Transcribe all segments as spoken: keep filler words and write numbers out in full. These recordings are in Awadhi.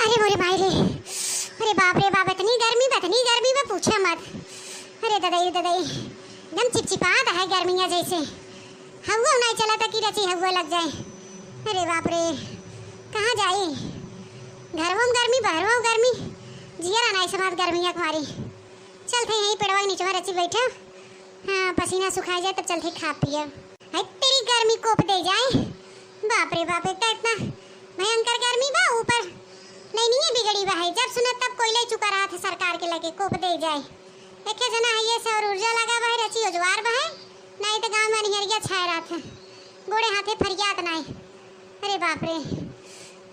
अरे मोरे माई रे, अरे बाप रे बाप, इतनी गर्मी बा, इतनी गर्मी बा, पूछा मत। अरे ददई, ददई, एकदम चिपचिपात है गर्मिया जैसे। हवा नहीं चला था कि रची हवा लग जाए। अरे बाप रे, कहाँ जाई? घरवा में गर्मी, बहरवा में गर्मी, जियरा नहीं समात गर्मिया के मारी। चल थे यहीं पेड़वा के नीचवा रची बैठा, हाँ, पसीना सुखाई जाए तब चल थे खा पिए। हाय तेरी गर्मी कोप दे जाए, बाप रे बाप, एक तो इतना भयंकर गर्मी बा, ऊपर लाइनिये बिगड़ी बा है, जब सुनत तब कोयला चुका रहा था सरकार के लगे, कोप दे जाए। एके जना है ये सौर ऊर्जा लगा बा है, रची उजवार बा है, नहीं तो गाँव में अनिहरिया छाए रहा था, गोड़े हाथे फरियात नाई। अरे बाप रे,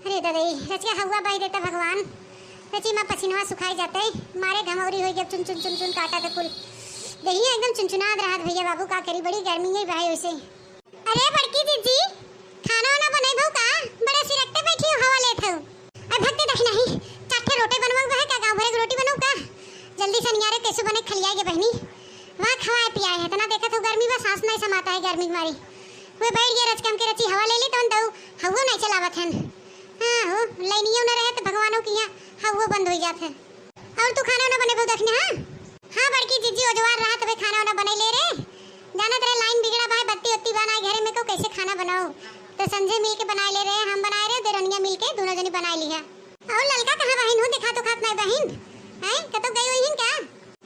अरे ददई, रचिया हवा बाई देता भगवान, रची माँ पसीनवा सुखाई जाते, मारे घमौरी होई गया, चुन चुन चुन चुन काटा था कुल, देहिया एकदम चुनचुनात रहत भैया बाबू, का करी, बड़ी गर्मी है भाई वैसे। अरे बड़की जिज्जी, खाना वाना बनइबू का? बड़े सिरकते बैठी हो, हवा लेत हो। अरे भक्ते दखिनही, चार ठे रोटी बनवाऊ है का? गाँव भरे के रोटी बनाऊ का? जल्दी से नियारे कैसे बने खलिया के बहनी। वहाँ खवाए पियाए है, इतना देखत हो गर्मी बा, सांस नहीं समाता है गर्मी के मारी। वे बैठ गया रचकम के रची हवा ले ली, तो दऊ हवा नहीं चलावत हन। हाँ हो, लाइनियो न रहे तो भगवानों की यहाँ हवा बंद हो जात है। और तू खाना वाना बने बहुत दखिना, हाँ? हाँ बड़की जिज्जी, ओजवार रहा तबे खाना वाना बने ले रे। जानत रहे लाइन बिगड़ा बा, बत्ती उत्ती बा ना घरे में, को कैसे खाना बनाओ? तो संझे मिल के बनाए ले रहे, हम बनाए रहे, देरनिया मिल के दोनों जनी बनाए लिहा। और ललका कहाँ बहिन हो, देखा तो खात नहीं बहिन, हैं? कतो गई हुई हिन का?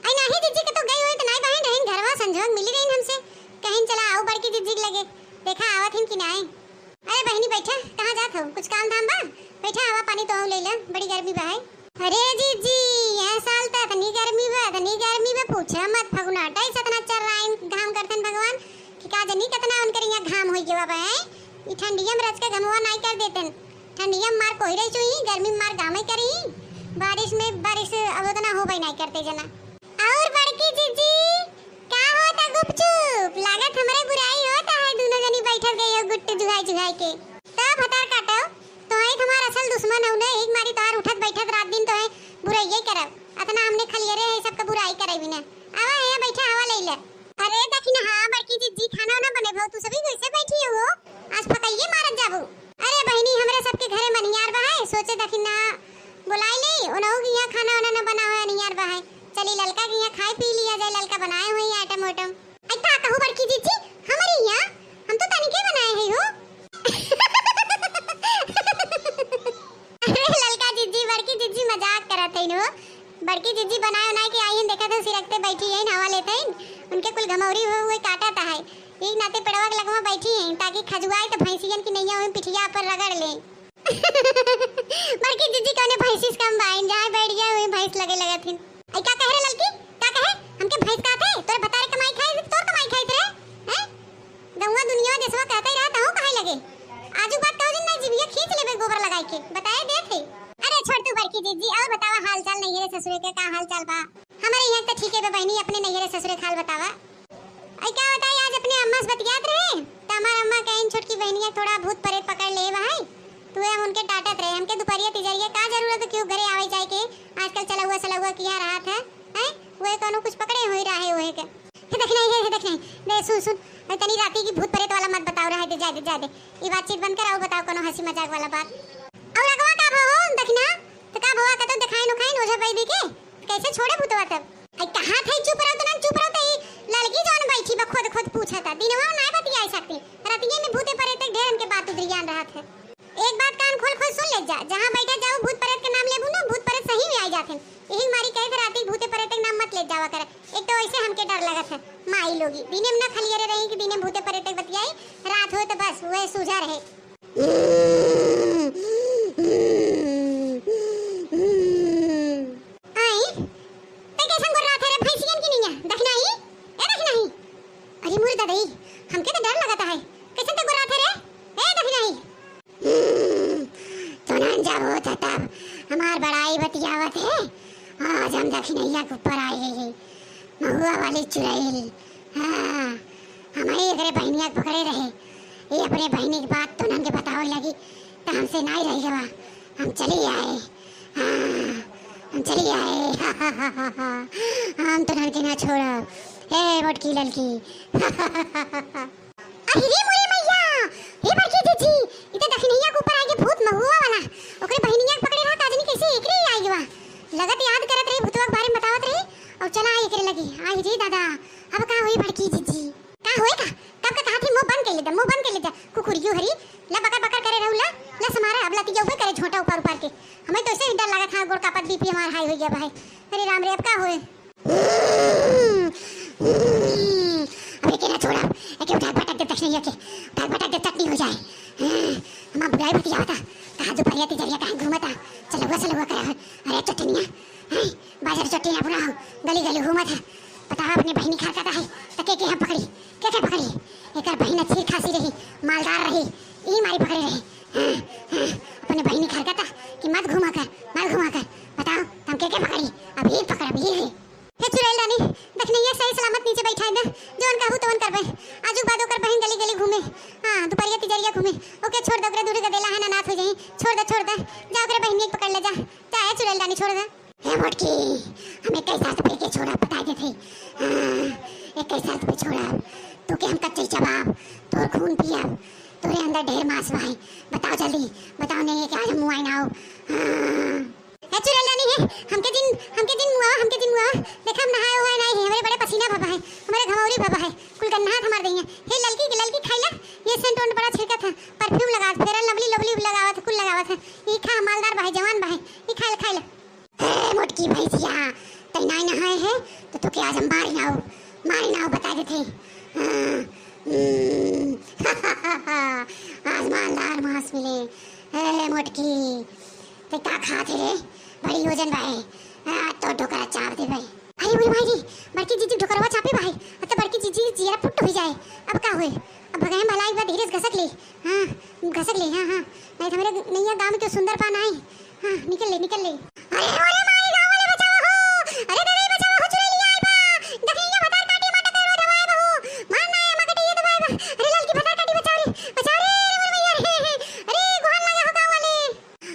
आई नाही जिज्जी, कतो गई हुई तो नहीं बहिन, रहिन घरवा, संझवा मिली रहिन हमसे, कहिन चला आओ बड़की जिज्जी के लगे, देखा आवत हिन कि नहीं। अरे बहिनी बैठा, कहाँ जात हो? कुछ काम धाम बा? बैठा, हवा पानी तो ले ले, बड़ी गर्मी बा है। अरे जीजी, यह साल तो इतनी गर्मी बा, इतनी गर्मी बा, पूछा मत। फगुनाटा ऐसा इतना चल रहा है, घाम करतन भगवान कि का जनी कितना उनकर यहाँ घाम होई गवा बा है। ई ठंडिया में रच के घमवा नाई कर देतन, ठंडिया में मार कोहरे चुई, गर्मी में मार घामे करी, बारिश में बारिश अब उतना हो भाई नाई करते जना। और बड़की जीजी, का होता गुपचुप? लागत हमरे बुराई होता है, दोनों जनी बैठल गई हो गुट्ट जुहाई जुहाई के। तो भतार काटो, तो है हमार असल दुश्मन हो ने, एक मारी तोहार उठत बैठत रात दिन तो है बुराई करब। अतना हमने खलियरे है सबका बुराई करे बिना। आवा यहाँ बैठा, हवा ले ले। अरे दखिना, हाँ बड़की जिज्जी, खाना वाना बने भाव, तू सभी कैसे बैठी हो? आज फकैये मारत जाबू। अरे बहिनी, हमरे सबके घरे मनियार बा है, सोचे दखिना बोलाई ले, उनहु के यहाँ खाना वाना न बना हो, अनियार बा है। चली ललका के यहाँ खाए पी लिया जाए, ललका बनाए हुई आइटम वाइटम। आई का कहू बड़की जीजी, हमारे यहाँ हम तो तनिके बनाए हैं हो। अरे ललका जीजी, बड़की जीजी मजाक करत है नो। बड़की जीजी बनाए उनाए के आई हैं, देखत हो सिरकते बैठी हैं, हवा लेते हैं। उनके कुल घमौरी हुए हुए काटत है। एक नाते पेड़वा के लगवा बैठी हैं ताकि खजुआए तो भैंसियन की नैया हुई पिठिया पर रगड़ ले। बड़की जीजी कौने भैंसिस कम बाइन, जहाँ बैठ जाए वहीं भैंस लगे लगत हिन। आई का कहे रे ललकी, का कहे? हमके भैंस कहत है? तोरे भतारे कमाई खाई, तोर कमाई खाई रे, हैं? गौवा दुनिया देशवा कहते रहा, तहूँ कहे लगे। आजू बात कहो जिन, नहीं जिभिया खींच लेबे गोबर लगाई के, बताए देत है। अरे छोड़ तू बड़की जीजी, और बतावा हाल चाल नैहरे ससुरे के का हाल चाल बा? हमारे यहाँ तो ठीक है बे बहिनी, अपने नैहरे ससुरे के हाल बतावा। आई का बताई, आज अपने अम्मा से बतियात रहे, तो हमार अम्मा कहिन छोटकी बहनिया थोड़ा भूत प्रेत पकड़ ले बा है, तो हम उनके डांटत रहे। हमके दुपहरिया तिजरिया का जरूरत है क्यों घरे आवे जाए के, आजकल चलौआ सलौआ किया रहत है, हैं? वह कौनो कुछ पकड़े हुई रहे वह के। हे देख नहीं, हे, हे देख नहीं, दे सुन सुन, अरे तनी राती की भूत प्रेत वाला मत बताओ रहे, दे जाए दे, जाए दे, ये बातचीत बंद कर, आओ बताओ कौनो हंसी मजाक वाला बात। और अगवा का भवा हो दखिना, तो का भवा का तो दिखाई नुखाई ओझा बैदी के, कैसे छोड़े भूतवा तब? आई कहा थे चुप रहो तो ना चुप रहो, तो ई लड़की जौन बैठी बा खुद खुद पूछा था, दिनवा में ना बतियाई सकती, रतिये में भूते प्रेत के ढेर के बात उधरियान रहत है। एक बात कान खोल खोल सुन ले जा, जहाँ बैठा जाओ भूत प्रेत के नाम लेबू ना, भूत प्रेत सही में आई जाते हैं। यही मारी कहे थे राती भूते प्रेत के नाम मत ले जावा कर, एक तो ऐसे हमके डर लगत है। माई लोगी दिने में ना खलियरे रही कि दिने में भूते प्रेत के बतियाई, रात हो तो बस वह सूझा रहे। आई, ते कैसन गोर रहा थे रे भैंसियन की नैया? दखिनाही, ए दखिनाही। अरे मुर्दा दई, हमके तो डर लगता है। कैसन ते गोर रहा थे रे? ए दखिनाही। हम्म, तो ना जब होता तब हमार बड़ाई बतियावत है। आज हम दखिनैया के ऊपर आए हैं। महुआ वाली चुड़ैल, हाँ, हम ही एकरे बहिनिया के पकड़े रहे। ये अपने बहिनी के बात तो नन के बतावे लगी, तो हमसे नाई रह गवा। हम चली आए, हाँ, हम चली आए। हम तो नन के ना छोड़ब। ए मोटकी ललकी। अरे रे मोरे मैया, हे बड़की जीजी, ई त दखिनैया के ऊपर आगे भूत महुआ वाला, ओकरे बहिनिया के पकड़े रहा, का जानी कैसे ए दादा, अब का होई बड़की जीजी? का होए का? कब का कहा थी मुंह बंद कर ले दे, मुंह बंद कर ले दे। कुकुरियो हरी, ला बकर बकर करे रहू ला, ला समारा अब लतिया ऊपर करे झोंटा ऊपर ऊपर के। हमें तो ऐसे ही डर लगा था, गोड़ कापत बीपी हमार हाई हो गया भाई। अरे राम रे, अब का होए? अबे के ना छोड़ा, एके उठा पटक दे तखनी एके, उठा पटक दे चटनी हो जाए। हाँ, हमार बुढ़ाई बतिया होता, कहा दुपहरिया तिजरिया कहाँ घूमता, चलुआ सलुआ करा। अरे चटनिया, हैं? बाजार चट्टी ना बुलाओ, गली गली घूमत है। बताओ, अपने बहिनी खरकता है, तो के के हम पकड़ी, के के पकड़ी? एकर बहिन अच्छी खासी रही, मालदार रही, ई मारी पकड़े रही। हाँ, हाँ, अपने बहिनी खरकता कि मत घूमा कर, मत घूमा कर। बताओ, तुम के के पकड़ी? अभी पकड़, अभी। हे चुड़ैल रानी, देखने ये सही सलामत नीचे बैठा है ना, जवन कहू तवन करबे। आजू बाद ओकर बहिन गली गली घूमे, हाँ, दुपहरिया तिजरिया घूमे, ओके छोड़ दे, ओकरे दूर गदेला है ना, अनाथ हो जाई। छोड़ दे, छोड़ दे, जा ओकरे बहिनिया के पकड़ ले जा, जा ए चुड़ैल रानी, छोड़ दे। हे मोटकी, हम इक्कीस साल से पहले के छोड़ा, बता देते हैं। हाँ, इक्कीस साल से छोड़ा, तो के हम कच्चे चबाब, तोर खून पियब, तोरे अंदर ढेर मांस बा है। बताओ जल्दी, बताओ नहीं है कि आज हम मुआई ना हो। हाँ। ए चुड़ैल रानी है, हमके जिन, हमके जिन मुआ, हमके जिन मुआ, देखा हम नहाए हुए नहीं है, हमरे बड़े पसीना भबा है, हमरे घमौरी भबा है, कुल गन्ना हमार दही है। हे ललकी के ललकी खाई ला, ये सेंट ओंट बड़ा छिड़कत है, परफ्यूम लगावत, फेयर लवली लवली लगावत, कुल लगावत है। ई खा, मालदार बा है, जवान बा है, ई खाई ला, खाई ला। ए मोटकी भैंसिया, तै नाई नहाए है, तो तोके आज हम मारी नाऊ, मारी नाऊ बता देते। हाँ, हम्म, आज मालदार मांस मिले। ए मोटकी, तै का खात है रे? बड़ी वजन बा है। आ, तो ढोकरा चाप दे भाई। अरे मोरे माई रे, बड़की जीजी ढोकरवा चापे बा है। अब तो बड़की जीजी जियरा फुट हो जाए। अब का होए? अब भगाए भलाई बा, धीरे से घसक ले। हाँ, घसक ले, हाँ, हाँ। नहीं तो हमरे नैया गाँव में क्यों सुंदर पान आए। हाँ, निकल ले, निकल ले। अरे, अरे, माई, गाँव वाले बचाओ हो। अरे, दादा, बचाओ हो, चुड़ैलिया आई बा। देखिए, ये भतार काटी माटा के रोड हवाए बहू। मार ना, ये मगटे ये दबाए बा। अरे, ललकी भतार काटी बचाओ रे। बचाओ रे, अरे, मोर मैया रे। अरे, गोहार लगा हो गाँव वाले।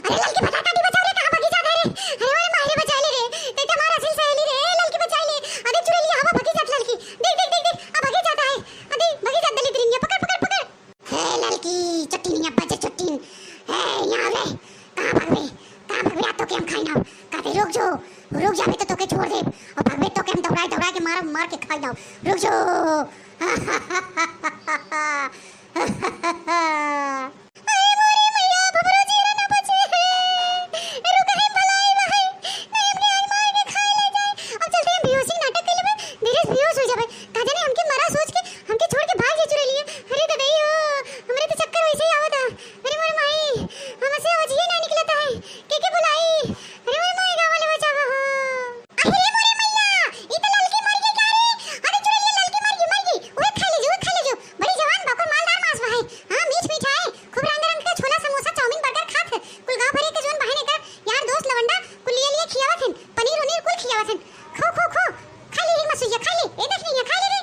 अरे, ललकी भतार काटी बचाओ रे, कहाँ भगी जाता है रे? अरे, अरे, माई रे, बचा ले रे। ते तो हमारा असल सहेली रे, ललकी बचा ले। अरे, चुड़ैलिया हवा भगी जात ललकी। देख, देख, देख, देख, अब भगी जाता है। अरे, भगी जात दलित रिंगिया, पकड़, पकड़, पकड़। हे ललकी, चट्टिनिया बजे चट्टिन। हे, यहाँ ले। कहाँ भगबे? कहाँ भगबे? आ तोके हम खाई ना। कहते, "रुक जो, रुक जाबे तो तोके छोड़ देब। और भगबे तोके हम दौड़ाए, दौड़ाए के मारब, मार के खाई ना। रुक जो।" अरे मोरे मैया, अब हमरो जियरा ना बचे है। रुक, हम भलाई बा है। नहीं, हमके आई मार के खाए ले जाए। अब चलते हम बेहोशी नाटक कर लेबे, धीरे से बेहोश हो जाबे। का जाने हमके मरा सोच के हमके छोड़ के भाग जाए चुड़ैलिया। अरे ददई हो, हमरे तो चक्कर वैसे ही आवत है। अरे मोरे माई, हमसे आवाजिए ना निकलता है। के के बुलाई? अरे मोरे माई, गाँव वाले बचावा हो। अरे मोरे मैया, ई तो ललकी मर गई का रे? अरे चुड़ैलिया, ललकी मर गई, मर गई। उहे खा लीजिए, उहे खा लीजिए। बड़ी जवान बा, ओकर मालदार मांस बा है। हाँ, मीठ मीठ है। खूब रंग रंग के छोला, समोसा, चाउमीन, बर्गर खात है। कुल गाँव भरे के जौन बहिन एकर यार दोस्त लवंडा, कुल लिए लिए खियावत हन। पनीर उनीर कुल खियावत हन। खो, खो, खो। खा ले रे मसुइया, खा ले। ए देख नैया, खा ले रे।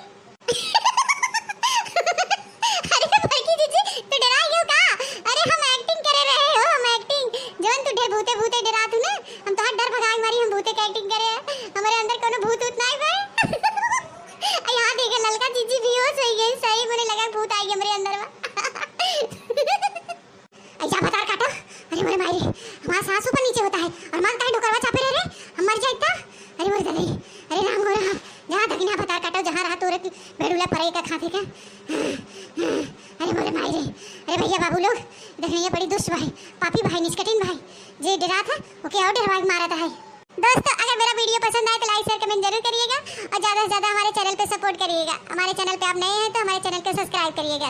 अरे बड़की जीजी, तू डरा गयो का? अरे हम acting करे रहे हो, हम acting। जौन तू ढेर भूते भूते डरात हू ना, हम तोहार डर भगाए मारी हम भूते के acting करे। हमरे अंदर कोनो भूत ऊत नाई बा। आ यहाँ देखे ललका जीजी बेहोश हो गई, सही मने लगा भूत आई हमरे अंदर बा। ऐसा भतार काटो। अरे मोरे माई रे, हमारा सांस ऊपर नीचे होता है और मांगता है ढोकरवा चापे रहे रे, हम मर जाए तो। अरे मोरे दादा रे, अरे राम हो राम, जहाँ दगिना भतार काटो, जहाँ रहा तोरे की भेड़ूला परे का खाते का। अरे मोरे माई रे, अरे भैया बाबू लोग, देखने ये बड़ी दुष्ट भाई, पापी भाई, निष्कटिन भाई, जे डरा था, ओके और डरवा के मारा था है। दोस्तों, अगर मेरा video पसंद आए तो like, share, comment जरूर करिएगा और ज़्यादा से ज़्यादा हमारे channel पे support करिएगा। हमारे channel पे आप नए हैं तो हमारे channel को subscribe करिएगा।